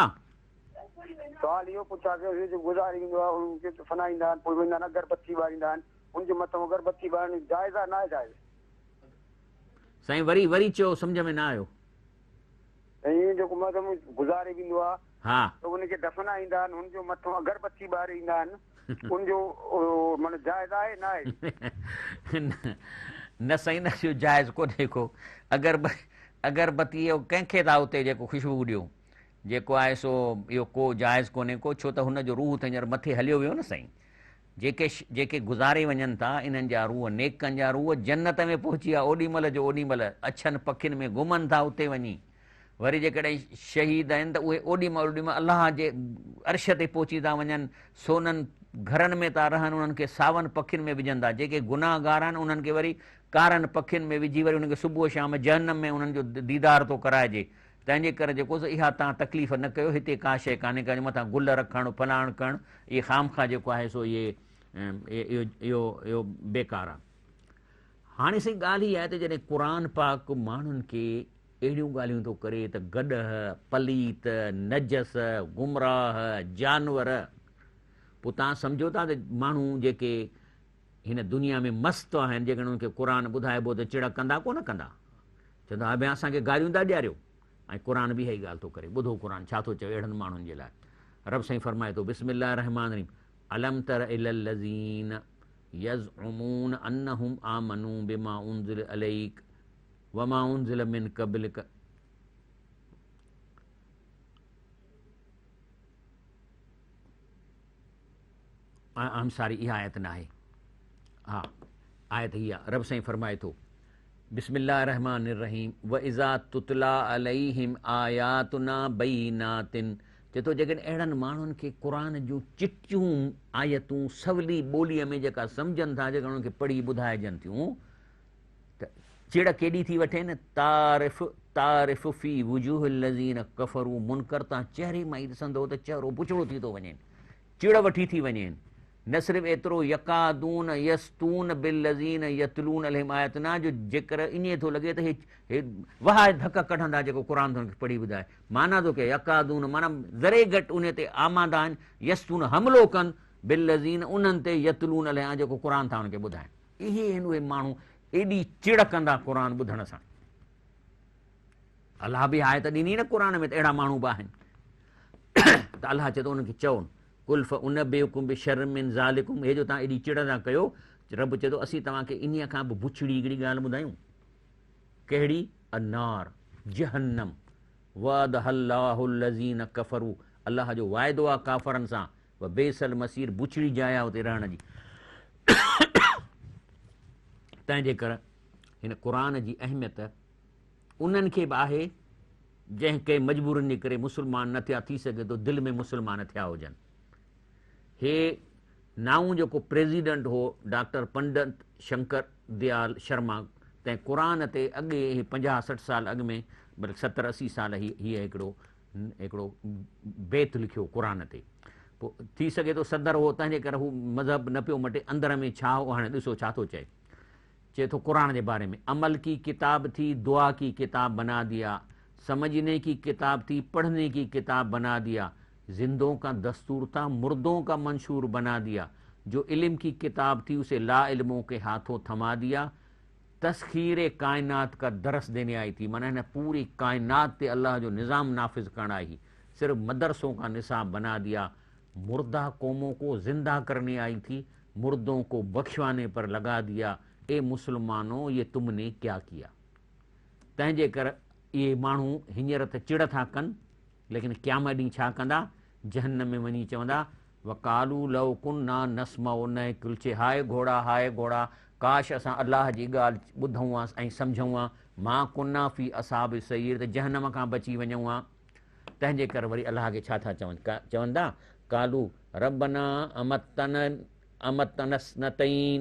Speaker 2: سوال اهو پڇا ڪيو هيو جو گذاري ويندو آهي ان کي فنائيندا آهن پوء ويندا آهن اگربتي ٻاريندا آهن ان جي مٿان اگربتي ٻارڻ جائز آهي ناهي جائز.
Speaker 1: سائين وري وري چئو سمجهه ۾ نه آيو.
Speaker 2: سائين جيڪو مذهب گذاري ويندو آ
Speaker 1: ها.
Speaker 2: ته ان کي دفنائيندا آهن ان جو مٿو اگربتي ٻاري ايندا آهن ان جو معنيٰ جائز آهي نه آهي.
Speaker 1: نه سائين نه اهو جائز ڪونهي ڪو اگربتي اهو ڪنهن کي ٿا اتي جيڪو خوشبو ڏيو جيڪو آهي سو اهو ڪو جائز ڪونهي ڪو ڇو ته هن جو روح ته هينئر مٿي هليو ويو نه سائين. جيڪي جيڪي گذاري وڃن ٿا، انهن جا روح، نيڪن جا روح، جنت ۾ پهچي ويا، اوڏي مهل جو اوڏي مهل اڇن پکين ۾ گهمن ٿا اتي وڃي. وري جيڪڏهن شهيد آهن ته اهي اوڏي مهل اوڏي مهل الله جي عرش تي پهچي ٿا وڃن، سونن گهرن ۾ ٿا رهن، انهن کي ساون پکين ۾ وجهن ٿا. جيڪي گناهگار آهن انهن کي وري ڪارن پکين ۾ وجهي وري انهن کي صبح شام جهنم ۾ انهن جو ديدار ٿو ڪرائجي. تنهن جي ڪري جيڪو سو اها توهان تڪليف نه ڪيو، هتي ڪا شيء ڪانهي ڪا جو مٿان گل رکڻ، فلاڻ ڪرڻ، اهي خامخواه جيڪو آهي سو اهي اهو اهو اهو بيڪار آهي. هاڻي سائين ڳالهه هي آهي ته جڏهن قرآن پاڪ ماڻهن کي اهڙيون ڳالهيون ٿو ڪري ته گڏهه، پليت، نجس، گمراهه، جانور، پوء توهان سمجهو ٿا ته ماڻهو جيڪي هن دنيا ۾ مست آهن جيڪڏهن انهن کي قرآن ٻڌائبو ته چڙ ڪندا ڪونه ڪندا؟ چوندا ها ڀيا اسان کي گاريون ٿا ڏياريو ۽ قرآن به اها ئي ڳالهه ٿو ڪري. ٻڌو قرآن ڇا ٿو چوي اهڙن ماڻهن جي لاء. رب سائين فرمائي ٿو بسم الله الرحمٰن الرحيم الم تر الي الذين يزعمون انهم آمنوا بما انزل اليك وما انزل من قبلك اهم ساري اها آيت ناهي ها آيت هي آ رب سائين فرمائي ٿو بسم الله الرحمن الرحيم واذا تتلى عليهم آياتنا بينات چي ٿو جيڪڏهن اهڙن ماڻهن کي قرآن جون چٽيون آيتون سولي ٻوليء ۾ جيڪا سمجهن ٿا جيڪڏهن انهن کي پڙهي ٻڌائجن ٿيون ته چڙ ڪيڏي ٿي وٺين تعرف تعرف في وجوه الذين ڪفروا منڪر تان چهري مان ئي ڏسندو ته چهرو بڇڙو ٿي ٿو وڃين چڙ وٺي ٿي وڃين نه صرف ايترو يڪادون يسطون بالذين يتلون عليهم آياتنا جو جيڪر ائين ٿو لڳي ته هي هي وهائي ڌڪ ڪڍندا جيڪو قرآن ٿو کي پڙهي ٻڌائي معنيٰ ٿو ڪيا يڪادون معنيٰ ذري گهٽ انهي تي آماده آهن يسطون حملو ڪن بالذين انهن تي يتلون عليهم جيڪو قرآن ٿا انهن کي ٻڌائن اهي آهن اهي ماڻهو ايڏي چڙ ڪندا قرآن ٻڌڻ سان الله به آيت ڏني نه قرآن ۾ ته اهڙا ماڻهو به آهن ته الله چئي ٿو انهن کي چئو قل فانبئڪم بشر من ذالڪم هي جو توهان ايڏي چڙ ٿا ڪيو رب چئي ٿو اسين توهان کي انهيء کان به بڇڙي هڪڙي ڳالهه ٻڌايون ڪهڙي النار جهنم وعدها الله الذين ڪفروا الله جو وعدو آهي ڪافرن سان وبئس المصير بڇڙي جاء آهي اتي رهڻ جي تنهن جي ڪري هن قرآن جي اهميت انهن کي به آهي جنهن ڪنهن مجبورين جي ڪري مسلمان نه ٿيا، ٿي سگهي ٿو دل ۾ مسلمان ٿيا هجن. هي نائون جيڪو پريزيڊنٽ هو ڊاڪٽر پنڊت شنڪر ديال شرما تنهن قرآن تي اڳي هي 50 60 سال اڳ ۾ بلڪ 70 80 سال هي هيء هڪڙو هڪڙو بيت لکيو قرآن تي. پوء ٿي سگهي ٿو صدر هو تنهن جي ڪري هو مذهب نه پيو مٽي اندر ۾ ڇا هو هاڻي ڏسو ڇا ٿو چئي. چئي ٿو قرآن جي باري ۾ عمل ڪي ڪتاب ٿي دعا ڪي ڪتاب بنا ديا، سمجهني ڪي ڪتاب ٿي پڙهني ڪي ڪتاب بنا ديا، زندون ڪا دستور ٿا مردون ڪا منشور بنا ديا، جو علم ڪي ڪتاب ٿي اسي لا علمون ڪي هاٿون ٿما ديا، تسخير ڪائنات ڪا درس ديني آئي ٿي معنيٰ هن پوري ڪائنات تي الله جو نظام نافذ ڪرڻ آئي هئي، صرف مدرسون ڪا نصاب بنا ديا، مرده قومون ڪو زنده ڪرني آئي ٿي، مردون ڪو بخشواني پر لگا ديا، اي مسلمانو يه تم ني ڪيا ڪيا؟ تنهن جي ڪر اهي ماڻهو هينئر ته چڙ ٿا ڪن، ليڪن قيامت ڏينهن ڇا ڪندا؟ جهنم ۾ وڃي چوندا، وقالو لو ڪنا نسمع نعقل چي هاء گهوڙا هاء گهوڙا ڪاش اسان الله جي ڳالهه ٻڌون ها ۽ سمجهون ها، ما ڪنا في اصحاب السعير ته جهنم کان بچي وڃون ها. تنهن جي ڪر وري الله کي ڇا ٿا چون؟ چون ٿا، قالو ربنا امتنا اثنتين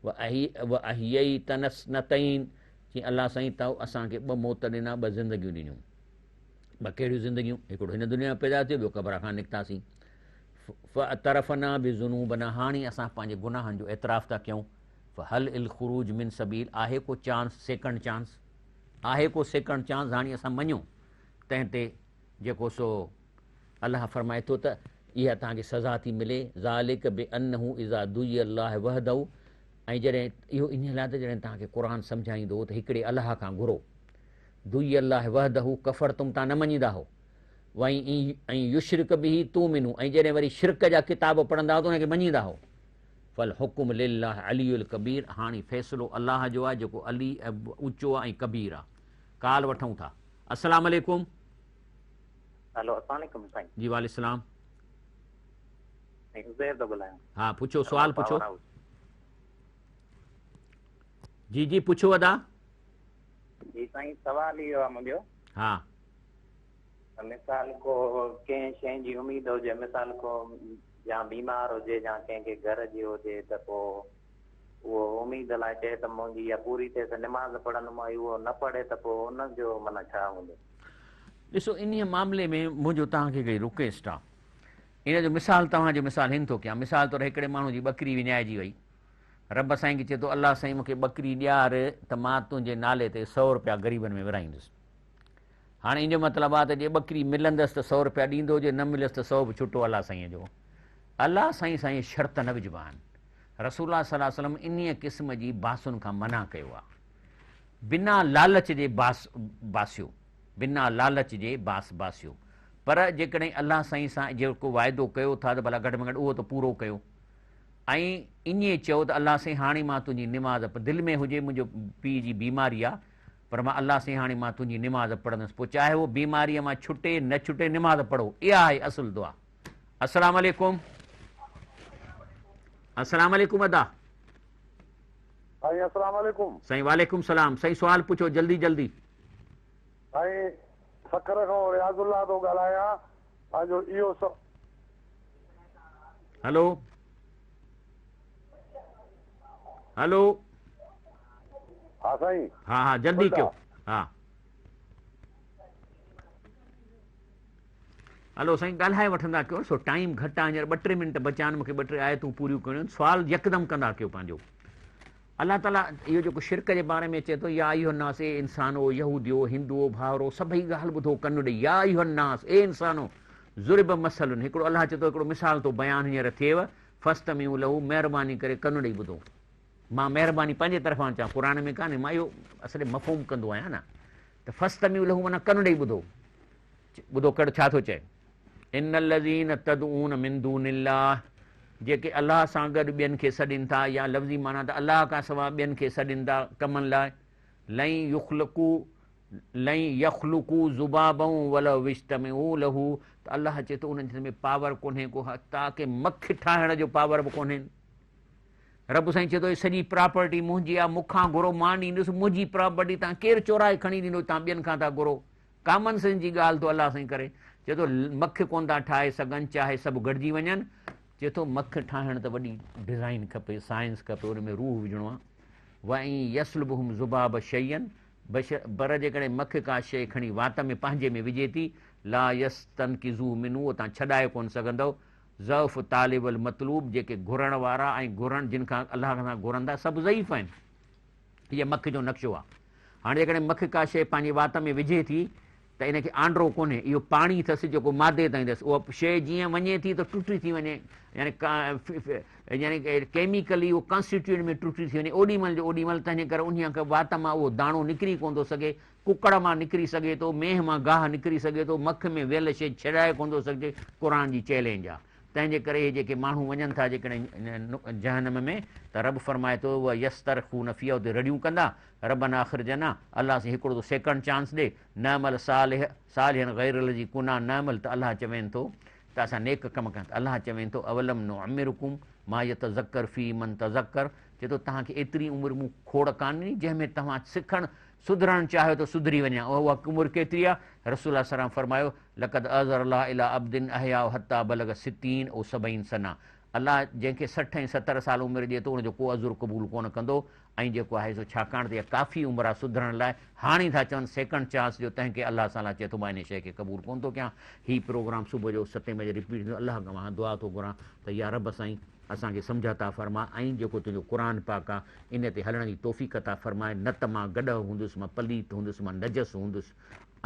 Speaker 1: واحييتنا اثنتين چي الله سائين تو اسان کي ٻه موت ڏنا ٻه زندگيون ڏنيون. ٻه ڪهڙيون زندگيون؟ هڪڙو هن دنيا ۾ پيدا ٿيو ٻيو قبر کان نڪتاسين. فاعترفنا بذنوبنا هاڻي اسان پنهنجي گناهن جو اعتراف ٿا ڪيون. فهل الخروج من سبيل آهي ڪو چانس، سيڪنڊ چانس؟ آهي ڪو سيڪنڊ چانس؟ هاڻي اسان مڃون تنهن تي جيڪو سو الله فرمائي ٿو ته اها توهان کي سزا ٿي ملي، ذلک بانه اذا دعي الله وحده ۽ جڏهن اهو انهيء لاء ته جڏهن توهان کي قرآن سمجهائيندو هو ته هڪڙي الله کان گهرو. دوئي الله وحده ڪفرتم توهان نه مڃيندا هو. وان يشرڪ به تؤمنو ۽ جڏهن وري شرڪ جا ڪتاب پڙهندا هو ته ان کي مڃيندا هو. فالحڪم لله علي الڪبير هاڻي فيصلو الله جو آهي جيڪو علي اوچو آهي ۽ ڪبير آهي. ڪال وٺون ٿا. السلام عليڪم.
Speaker 4: هلو السلام عليڪم سائين.
Speaker 1: جي وعليڪم السلام.
Speaker 4: سائين عزير ٿو ڳالهايان.
Speaker 1: ها پڇو سوال پڇو. جي جي پڇو ادا.
Speaker 4: جي سائين سوال اهو آهي منهنجو.
Speaker 1: ها.
Speaker 4: مثال ڪو ڪنهن شيء جي اميد هجي مثال ڪو يا بيمار هجي يا ڪنهن کي گهر جي هجي ته پوء اهو اميد لاء چئي ته منهنجي اها پوري ٿئي ته نماز پڙهندم ۽ اهو نه پڙهي ته پوء ان جو معنيٰ ڇا هوندو؟
Speaker 1: ڏسو انهيء معاملي ۾ منهنجو توهان کي هڪڙي رڪويسٽ آ. ان جو مثال توهان جو مثال هن ٿو ڪيان. مثال طور هڪڙي ماڻهو جي ٻڪري وڃائجي وئي. رب سائين کي چئي ٿو الله سائين مون کي ٻڪري ڏيار ته مان تنهنجي نالي تي سئو رپيا غريبن ۾ ورهائيندس. هاڻي ان جو مطلب آ ته جي ٻڪري ملندس ته سئو رپيا ڏيندو جي نه مليس ته سئو به ڇٽو الله سائين جو. الله سائين سان اهي شرط نه وجهبا آهن. رسول الله صلي الله عليه وسلم انهيء قسم جي باسن کان منع ڪيو آ. بنا لالچ جي باس باسيو. بنا لالچ جي باس باسيو. پر جيڪڏهن الله سائين سان جيڪو واعدو ڪيو ٿا ته ڀلا گهٽ ۾ گهٽ اهو ته پورو ڪيو. ۽ ائين چئو ته الله سائين هاڻي مان تنهنجي نماز دل ۾ هجي منهنجو پيء جي بيماري آ پر مان الله سائين هاڻي مان تنهنجي نماز پڙهندس پوء چاهي هو بيماريء مان ڇٽي نه ڇٽي نماز پڙهو اها آهي اصل دعا. السلام عليڪم. السلام عليڪم ادا.
Speaker 2: سائين السلام عليڪم.
Speaker 1: سائين وعليڪم سلام سائين سوال پڇو جلدي جلدي.
Speaker 2: سائين سکر کان رياض الله ٿو ڳالهايان پنهنجو اهو سو.
Speaker 1: هلو هلو.
Speaker 2: ها سائين.
Speaker 1: ها ها جلدي ڪيو ها. هلو سائين ڳالهائي وٺندا ڪيو سو ٽائيم گهٽ آهي هينئر ٻه ٽي منٽ بچيا آهن مونکي ٻه ٽي آيتون پوريون ڪرڻيون آهن سوال يڪدم ڪندا ڪيو پنهنجو الله تعالي اهو جيڪو شرڪ جي باري ۾ چئي ٿو يا ايها الناس اي انسانو يهوديو هندوو ڀائرو سڀئي ڳالهه ٻڌو ڪن ڏئي يا ايها الناس اي انسانو ضرب مثل هڪڙو الله چئي ٿو هڪڙو مثال ٿو بيان هينئر ٿئيو فاستمعوا له مهرباني ڪري ڪن ڏئي ٻڌو مان مهرباني پنهنجي طرفان چوان قرآن ۾ ڪانهي مان اهو اصل مفهوم ڪندو آهيان نه ته فاستمعوا له معنيٰ ڪن ڏئي ٻڌو ٻڌو ڪهڙو ڇا ٿو چئي ان الذين تدعون من دون الله جيڪي الله سان گڏ ٻين کي سڏين ٿا يا لفظي معنيٰ ته الله کان سواء ٻين کي سڏين ٿا ڪمن لاء لن يخلقو لن يخلقو ذبابا ولو اجتمعوا له ته الله چئي ٿو انهن ۾ پاور ڪونهي ڪو حتيٰ ڪه مک ٺاهڻ جو پاور به ڪونهي رب سائين چئي ٿو هي سڄي پراپرٽي منهنجي آ مون کان گهرو مان ڏيندس منهنجي پراپرٽي تان ڪير چورائي کڻي ڏيندو تان ٻين کان ٿا گهرو ڪامن سينس جي ڳالهه ٿو الله سائين ڪري چئي ٿو مک ڪونه ٿا ٺاهي سگهن چاهي سڀ گڏجي وڃن چئي ٿو مک ٺاهڻ ته وڏي ڊزائين کپي سائنس کپي ان ۾ روح وجهڻو آ وان يسلبهم ذباب شيئا پر جيڪڏهن مک ڪا شيء کڻي وات ۾ پنهنجي ۾ وجهي ٿي لا يستنقذوه منه اتان ڇڏائي ڪونه سگهندؤ ضعف الطالب والمطلوب جيڪي گهرڻ وارا ۽ گهرڻ جن کان الله کان گهرن ٿا سڀ ضعيف آهن. هيء مک جو نقشو آهي. هاڻي جيڪڏهن مک ڪا شيء پنهنجي وات ۾ وجهي ٿي ته ان کي آنڊرو ڪونهي، اهو پاڻي اٿس جيڪو مادي تائين اٿس، اها شيء جيئن وڃي ٿي ته ٽٽي ٿي وڃي يعني يعني ڪيميڪلي اهو ڪانسٽيٽيوئنٽ ۾ ٽٽي ٿي وڃي اوڏي مهل جو اوڏي مهل تنهنجي ڪري انهيء کي وات مان اهو داڻو نڪري ڪونه ٿو سگهي، ڪڪڙ مان نڪري سگهي ٿو، مينهن مان گاهه نڪري سگهي ٿو، مک ۾ ويل شيء ڇڏائي ڪونه ٿو سگهجي، قرآن جي چئلينج آ. تنهن جي ڪري اهي جيڪي ماڻهو وڃن ٿا جيڪڏهن جهنم ۾ ته رب فرمائي ٿو ويصطرخون فيها اتي رڙيون ڪندا، ربنا اخرجنا، الله سائين هڪڙو تو سيڪنڊ چانس ڏي، نعمل صالح صالحا غير الذي ڪنا نعمل ته الله چوين ٿو ته اسان نيڪ ڪم ڪيون ته الله چوين ٿو اولم نعمرڪم ما يتذڪر فيه من تذڪر چئي ٿو توهان کي ايتري عمر مون کوڙ ڪانه ڏني جنهن ۾ توهان سکڻ سڌرڻ چاهيو ته سڌري وڃان اها عمر ڪيتري آهي؟ رسول الله صلعم فرمايو، لقد اعذر الله الي عبد احياه حتي بلغ ستين او سبعين سنه الله جنهن کي 60 ۽ 70 سال عمر ڏئي ٿو ان جو ڪو عذر قبول ڪونه ڪندو ۽ جيڪو آهي سو ڇاڪاڻ ته اها ڪافي عمر آهي سڌرڻ لاء هاڻي ٿا چون سيڪنڊ چانس ڏيو تنهن کي الله تعاليٰ چئي ٿو مان انهي شيء کي قبول ڪونه ٿو ڪيان هي پروگرام صبح جو ستين بجي رپيٽ ٿيندو الله کان دعا ٿو گهران ته يا رب سائين اسان کي سمجهه عطا فرماء ۽ جيڪو تنهنجو قرآن پاڪ آ ان تي هلڻ جي توفيق عطا فرماء نه ته مان گڏهه هوندس مان پليت هوندس مان نجس هوندس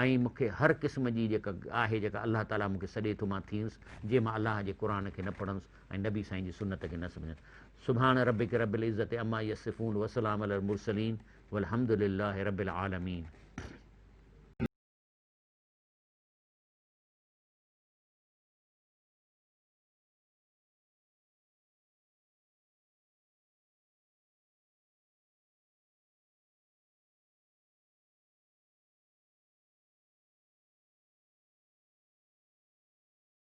Speaker 1: ۽ مون کي هر قسم جي جيڪا آهي جيڪا الله تعالي مون کي سڏي ٿو مان ٿيندس جي مان الله جي قرآن کي نه پڙهندس ۽ نبي سائين جي سنت کي نه سمجهندس. سبحان ربک رب العزة عما يصفون وسلام علي المرسلين والحمد لله رب العالمين.